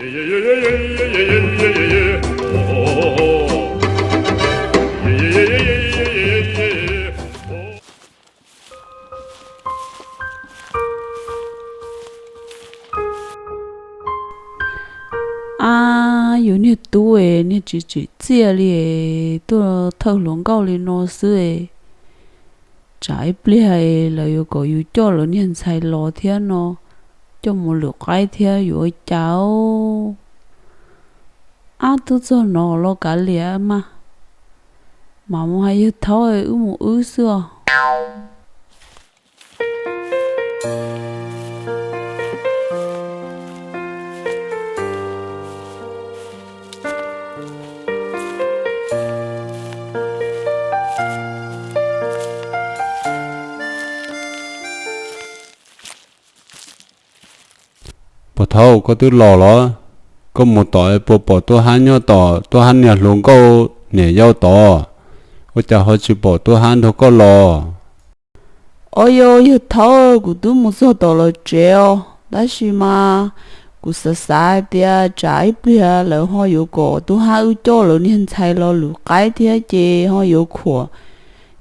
Ab, yus niag tub es niag tsis tsim txiaj li, tuaj thawj hluas nkauj li no xwb es, tsam ib pliag es lawv yuav kom yus coj lawv niag ntxhais los thiab no, coj mus lwm qaib thiab yuav ua cas. Ab, twb txog no los kav liam mas, mam mus hais yawg Thaub wb mus wb xwb os. Pog Thaub, koj twb los los, koj mus tom puas pom tub Hab nyob tom, tub Hab niag hluas nkauj niam yau tod, ua cas ho tsis pom tub Hab nrog koj los? Os, yog yawg Thaub, kuv twb mus txog tom lawv tsev os, tab sis mas kuv xav xav hais tias tsam ib pliag lawv ho yuav kom tub Hab wb coj lawv niag ntxhais los lwm qaib thiab ces ho yuav khuam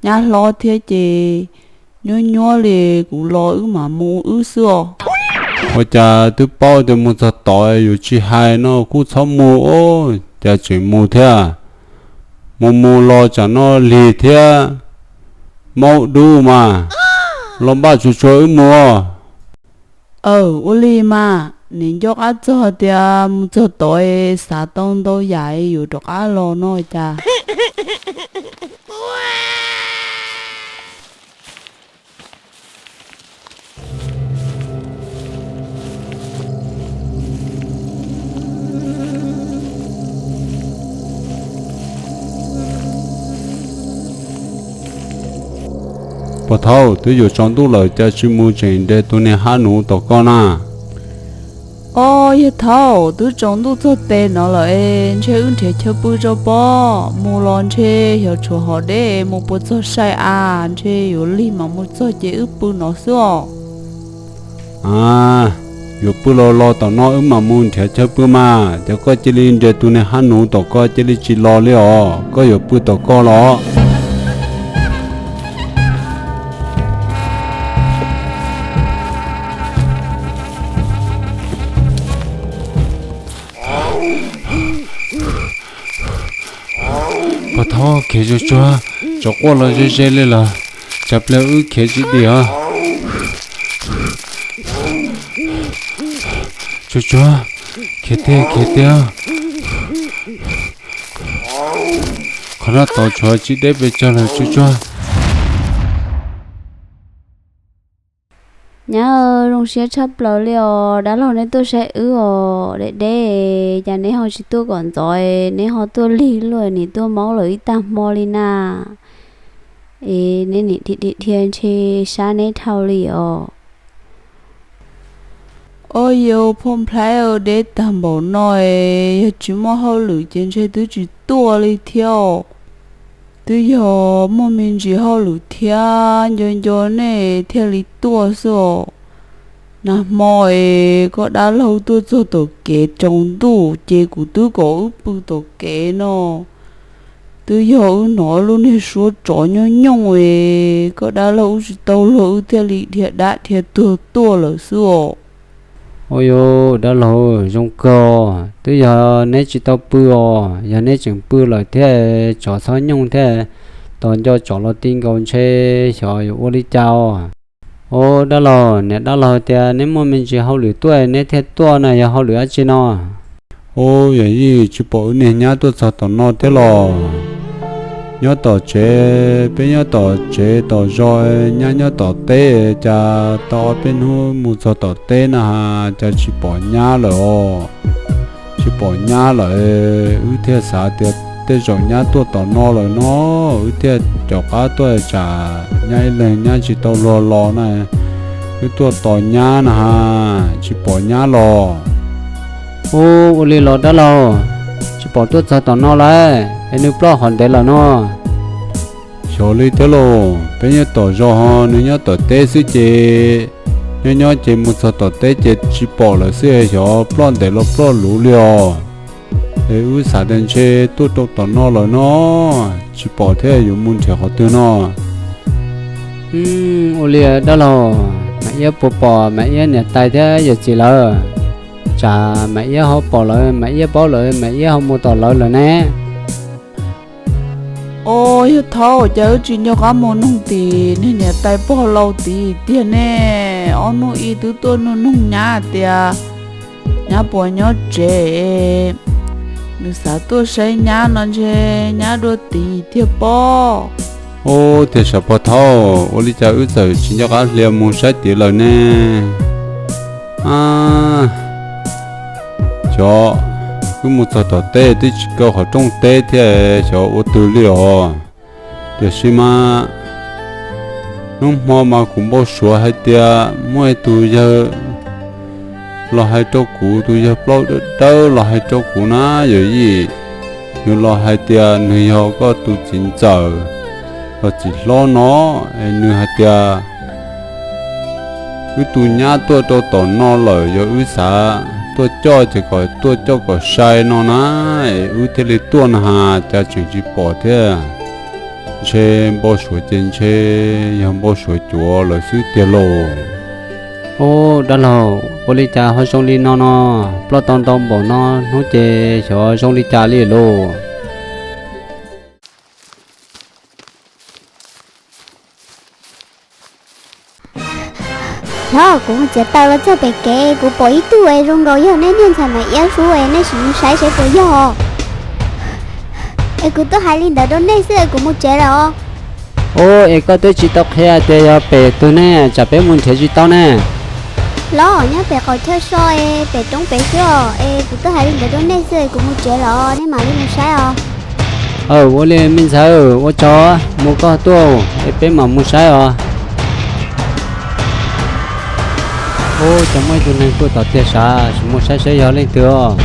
nyab hlob thiab ces nyuab nyuab li, kuv los wb mam mus wb xwb os. Ua cas twb paub tias mus txog tod yus tsis hais no kuj txhob mus os, cas tseem mus thiab. Mus mus los tsam no lig thiab, maub dub mas, los npaj tsuag tsuag wb mus. Aw, ua li mas, nim nco qab txog tias mus txog tod xav tau ntau yam yuav rov qab los no cas. Pog Thaub, twb yuav tsaus ntuj lawm cas tsis mus tseem nres tus niag Hab Nuv tom koj na? Os, yawg Thaub, twb tsaus ntuj txog tes no lawm es ntshe wb nrhiav chaw pw tso pob, mus los ntshe xyov tshuav hom deb mus puas txog sai as, ntshe yuav lig mam mus txog ces wb pw no xwb os. A, yuav pw los los tom no wb mam mus nrhiav chaw pw mas, ces koj cia li nres tus niag Hab Nuv tom koj cia li tsis los li os, koj yuav pw tom koj los. Pog Thaub, khiav tsuag tsuag, tsov quaj los ze ze li lawm, tsam pliag wb khiav tsis dim os. Tsuag tsuag, khiav tiag khiav tiag. Qhov no tod tshuav tsis deb pes tsawg lawm, tsuag tsuag. Nyab, zoo siab tshaj plaws li os, dab laug neb tuaj saib wb os, deb deb, cas neb ho tsis tuaj kom ntxov, neb ho tuaj lig luaj, nim tuaj maub lawm ib tag hmo li na. Es neb nim dhia dhia dhia ntshe sab neb dhau li os. Os, yawg phoj nplhaib, deb tag npaum no es yog tsis muaj hauj lwm ces ntshe twb tsis tuaj li thiab os. Twb yog muaj me ntsis hauj lwm thiab nco nco nej thiaj li tuaj xwb os. Nag hmo es koj dab laug tuaj txog tom kev tsaus ntuj ces kuv twb kom wb pw tom kev no. Twb yog wb hnov lub niag suab tsov nyooj nyooj es koj dab laug wb tsis tau luag wb thiaj li dhia dab dhia tuag tuaj lawm xwb os. Ua yus dab laug zoo kawg, twb yog neb tsis tau pw os, yog neb tseem pw lawm thiab tsov txhob nyooj thiab, tos nco tsov los ti nkaus ntshe xyov yuav ua li cas os. Ua dab laug, niam dab laug tias neb muaj me ntsis hauj lwm tuaj neb thiaj tuaj na, yog hauj lwm dab tsi no? Ua yog yeej tsis pom wb niag nyab tuaj txog tom no thiab los. Nyob tom tsev, peb nyob tom tsev tom zos, nyab nyob tom teb, cas tau ob peb hnub mus txog tom teb na has cas tsis pom nyab lawm os. Tsis pom nyab lawm, wb thiaj xav tias tej zaum nyab tuaj tom no lawm no, wb thiaj caum qab tuaj tsam nyab ib leeg nyab tsis tau luag los na, wb tuaj tos nyab na has tsis pom nyab los. Ub, ua li los dab laug, tsis pom tuaj txog tom no lawm es nws ploj qhov ntev lawm no? Xyov li thiab lauj, peb nyob tom zos ho nws nyob tom teb xwb ces Nyob nyob ces mus txog tom teb ces tsis pom lawm xwb, xyov ploj ntev los ploj luv li os. Es wb xav tias ntshe tuaj rau tom no lawm no, tsis pom thiab yuav mus nrhiav qhov twg no. Ua li dab laug, Mas Iab puas pom Mas Iab niam tais thiab yawm txiv lawm? Tsam Mas Iab ho pom lawm, Mas Iab paub lawm, Mas Iab ho mus tom lawv lawm ne. Os, yog thaum cas wb tsis nco qab mus nug tim niag niam tais pog laus tid tiag ne, ob hnub ib twb tuaj nug nug nyab tias nyab puas nyob tsev, nws xav tuaj saib nyab no ntshe nyab dua tid tiag pob. Ub, tiag sav pog thaub, ua li cas wb txawm tsis nco qab hlia mus saib tid lawm ne? Xyov, wb mus txog tom teb twb tsis kaw qhov rooj teb thiab, xyov ua twg li os. Tiam sis mas hnub hmo mas kuv npau suav hais tias muaj ib tug yawg los hais rau kuv, tus yawg plaub dawb dawb los hais rau kuv na yawm yij. Nws los hais tias nws yog koj tus txiv ntxawm los txiv hlob no, es nws hais tias wb tus nyab tuaj rau tom no lawm, yog wb xav tuaj coj ces kom tuaj coj kom sai no na, es wb thiaj li tuaj no has, cas tseem tsis pom thiab. Ntshe npau suav ces ntshe yog npau suav cuav lawm xwb tiag lauj. Ub, dab laug, ua li cas ho zoo li no no, ploj tau ntau npaum no hnub ces xyov zoo li cas li lauj. Los kuv mus txiav taws los txog pem kev, kuv pom ib tug es zoo nkaus yog nej niag ntxhais Mas Iab sub es nej sim mus saib seb puas yog. Es kuv twb hais li ntawd rau nej xwb es kuv mus tsev lawm os. Ub, es koj twb tsis tau qhia tias yog pem twg ne, tsam peb mus nrhiav tsis tau ne. Los nyob pem qaum chaw so es pem roob pem xwb os, es kuv twb hais li ntawd rau nej xwb es kuv mus tsev lawm os, nej mam li mus saib os. Aw, ua li me ntxhais, ua tsaug mus koj tuaj es peb mam mus saib os. Ub, cas muaj ib tug neeg tuaj tom tiag sav, sim mus saib saib yog leej twg os.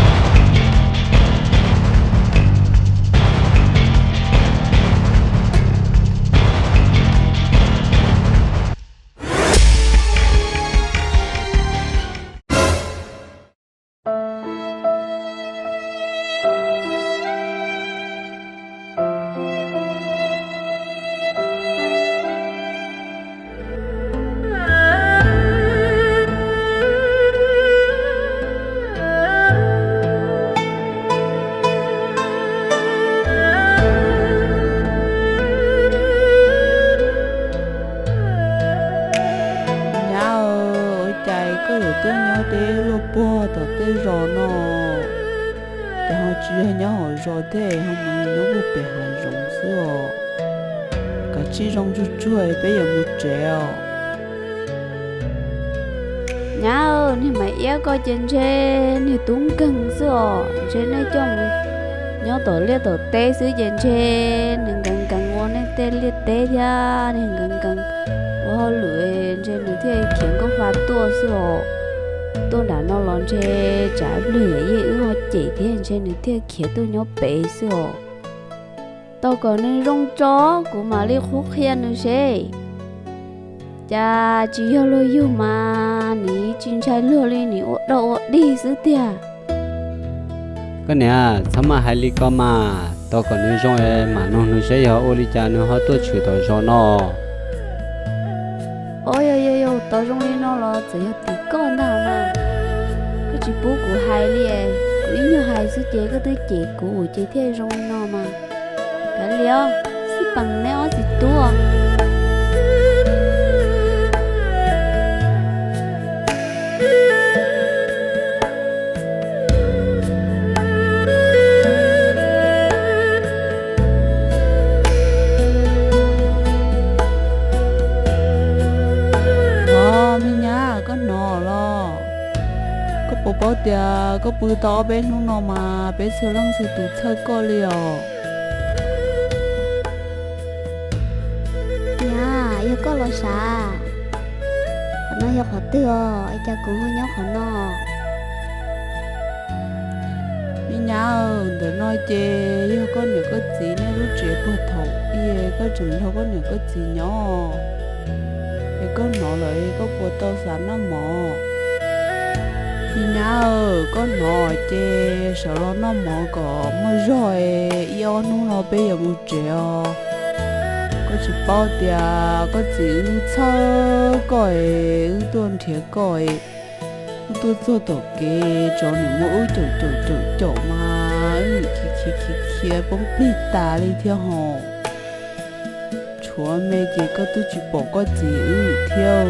Nyab, ua cas koj yuav tuaj nyob deb luaj puag tom tej zos no, ces ho tsis yog nyob hauv zos thiab, ho mus nyob puag pem hav zoov xwb os. Kav tsij zoo tsuag tsuag peb yuav mus tsev os. Nyab, niag Mas Iab ko ces ntshe niag tub nkeeg xwb os, ntshe nej coj mus nyob tom liaj tom teb xwb ces ntshe nws nkees nkees ua nej tej liaj teb thiab nws nkees nkees ua hauj lwm, ntshe nws thiaj khiav nkauj fa tuaj xwb os. Tuaj nram no los ntshe tsam ib pliag yam yeej wb ho cem thiab ntshe nws thiaj khiav tuaj nyob pem xwb os. Tau kom nws zoo tso, kuv mam li qhuab qhia nws seb. Cas tsis yog luag yug mas nws tsis ntshai luag li, nws ua dog ua dig xwb tiag. Koj niam, txhob maj hais li ko mas, tau kom nws zoo es mam nug nws seb yog ua li cas nws ho tuaj tshwm tom zos no. Os, yog yog yog tau zoo li no los txawm yog tim koj ntag mas. Koj tsis pub kuv hais li, kuv ib nyuag hais xwb ces koj twb cem kuv ces thiaj zoo li no mas. Kav liam, xij peem neb ob txiv tub. Os, me nyab, koj hnov los? Koj puas paub tias koj pw tau ob peb hnub no mas peb txhua leej txhua tus txhawj koj li os. Nyab, yog koj los sav, qhov no yog qhov twg os, es cas kuv ho nyob qhov no? Me nyab, ntawm no ces yog koj niam koj txiv nej lub tsev puag thaum ub, koj tseem nrog koj niam koj txiv nyob, es Koj hnov lawm koj puas tau xav noj mov? Me nyab, koj hnov ces sawv los noj mov kom muaj zog, ib ob hnub no peb yuav mus tsev os. Koj tsis paub tias koj txiv wb txhawj koj, wb tuaj nrhiav koj, wb tuaj txog tom kev tsov nim muab wb caum caum caum caum mas wb nim khiav khiav khiav khiav poob plig tas li thiab hos. Tshuav me ces koj twb tsis pom koj txiv wb thiab.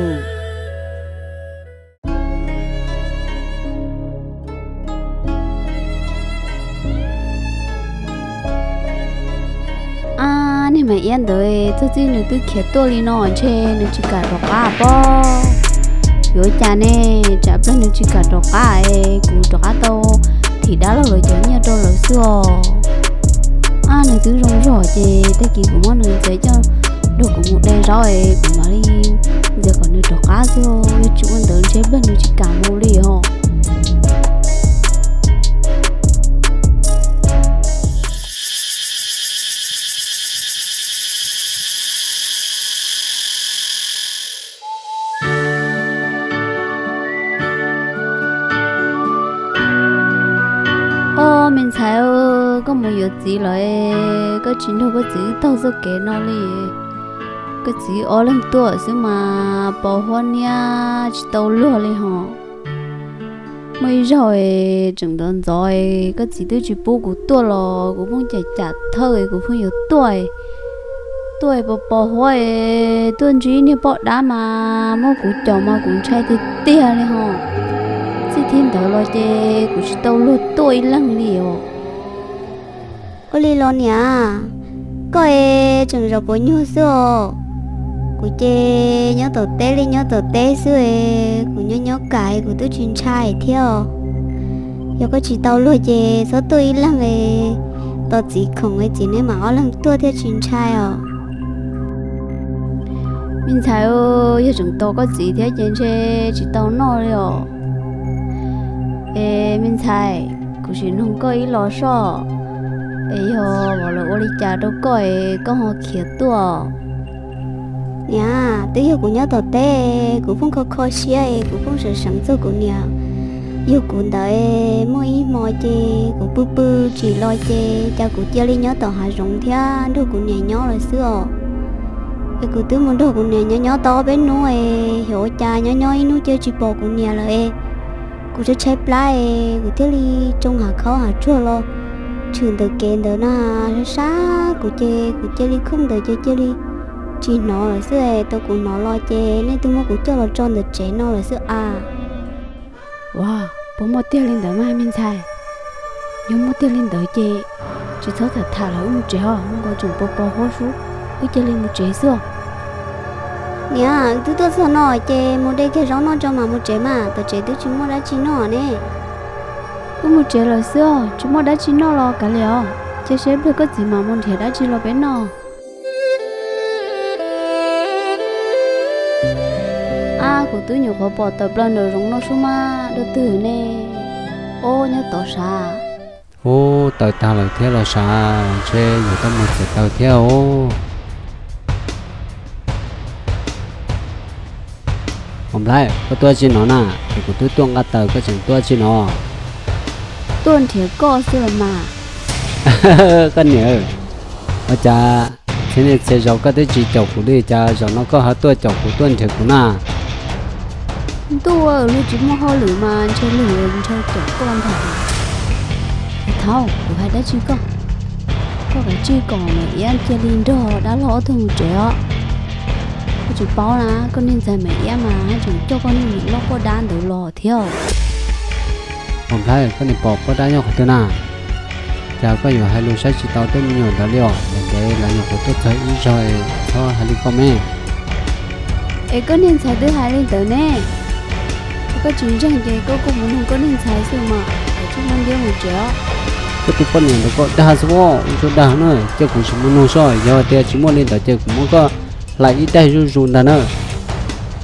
Ab, niag Maiv Iab ntawd txog txij nws twb khiav tuaj li no ntshe nws tsis kam rov qab pob. Yuav cas ne, tsam plawg nws tsis kam rov qab es kuv rov qab tau thim dab laug lawv cov nyiaj rau lawv xwb os. Ab, nws twb zoo zog ces tag kis kuv muab nws ntxias coj nrog kuv mus de zaub es kuv mam li ntxias kom nws rov qab xwb, yog tsis ua ntawd ntshe plawg nws tsis kam mus li os. Ob, me ntxhais, koj mus yuav txiv lawm, koj tsis nrog koj txiv wb taug txoj kev no li. Koj txiv ob leeg tuaj xwb mas pos huab niab tsis tau luag li hos. Muaj ib zaug tseem ntxov ntxov, koj txiv twb tsis pub kuv tuaj los kuv pheej cam cam thawj kuv pheej yuav tuaj. Tuaj pos pos huab, tuaj ntsib niag poj dab mas muab kuv caum mas kuv ntshai tiag tiag li hos. Txij thaum ntawd los ces kuv tsis tau luag tuaj ib leeg li os. Ua li los niam, koj es tseem zaum puas nyuag xwb os? Kuv ces nyob tom teb li nyob tom teb xwb es kuv nyob nyob kam kuv twb tsis ntshai thiab os. Yog koj tsis tau luag ces txhob tuaj ib leeg es tos txiv khoom es txiv neb mam ob leeg tuaj thiaj tsis ntshai os. Me ntxhais, yog tseem tos koj txiv thiab ces ntshe tsis tau noj li os. Es me ntxhais, kuv sim nug koj ib los soj, es yog vauv lawv ua li cas rau koj es koj ho khiav tuaj? Niam, twb yog kuv nyob tom teb, kuv pheej kho kho siab es kuv pheej seev seev txog kuv niam yug kuv ntawd. Muaj ib hmo ces kuv pw pw tsim los ces cas kuv cia li nyob tom hav zoov thiab nrog kuv niam nyob lawm xwb os. Es kuv twb mus nrog kuv niam nyob nyob tau ob peb hnub es xyov ua cas nyob nyob ib hnub cia tsis pom kuv niam lawm es kuv tshaib tshaib plab es kuv thiaj li tsoo hav khaub hav tsuag los tshwm ntawm kev ntawd na. Sab sab kuv ces kuv cia li khooj ntawd ces cia li tsis hnov lawm xwb es tau kuv hnov los ces nej twb muab kuv coj los tso ntawm tsev no lawm xwb as. Ua, puas muaj tiag li ntawd mas me ntxhais? Yog muaj tiag li ntawd ces tsis txhob tham tham lawm, wb mus tsev os, nkaus tseem pos pos huab sub, wb cia li mus tsev xwb os. Niam, wb twb tuaj txog no ces mus de kiag zaub noj tso mam mus tsev mas, tom tsev twb tsis muaj dab tsi noj ne. Wb mus tsev lawm xwb os, tsis muaj dab tsi noj los kav liam os, cia seb pliag koj txiv mam mus nrhiav dab tsi los peb noj. Ab, kuv twb nyuam qhuav pom tawm plaws nraum zoov no sub mas dua twg ne? Ob, nyob tod sav. Ub, tawm tag lawm thiab los sav, ntshe yuav tau mus txiav taws thiab os. Hos Nplhaib, koj tuaj tsi no na? Es kuv twb tuaj nqa taws koj tseem tuaj tsi no? Tuaj nrhiav koj xwb los mas. Koj niam, ua cas txhia niaj txhia zaus koj twb tsis caum kuv li, cas zaum no koj ho tuaj caum kuv tuaj nrhiav kuv na? Ntuj, luag tsis muaj hauj lwm mas ntshe luag yuav ntshaw caum koj ntag. Thaum kuv hais dab tsi koj, koj kav tsij kom Maiv Iab cia li nrog dab laug ob tug mus tsev os. Koj tsis paub na, koj niag ntxhais Maiv Iab mas haj tseem coj koj niag niam loj poj dab ntawd los thiab. Hos Nplhaib, koj niam pom poj dab nyob qhov twg na? Cas koj yuav hais lus saib tsis taus tej me nyuam ntawd li os? Ntev ntev lawv nyuam qhuav tuaj txog ib zaug, txhob hais li koj me. Es koj niag ntxhais twb hais li ntawd ne. Koj tsis ntseeg ces koj kuj mus nug koj niag ntxhais xwb mas, kav tsij muab ntiab mus tsev os. Koj tus poj niam ntawd koj dag xwb os, ua tsuag dag na, cia kuv sim mus nug soj, yog tias tsis muaj li ntawd ces kuv muab koj hlais ib daig zuj zus ntag na.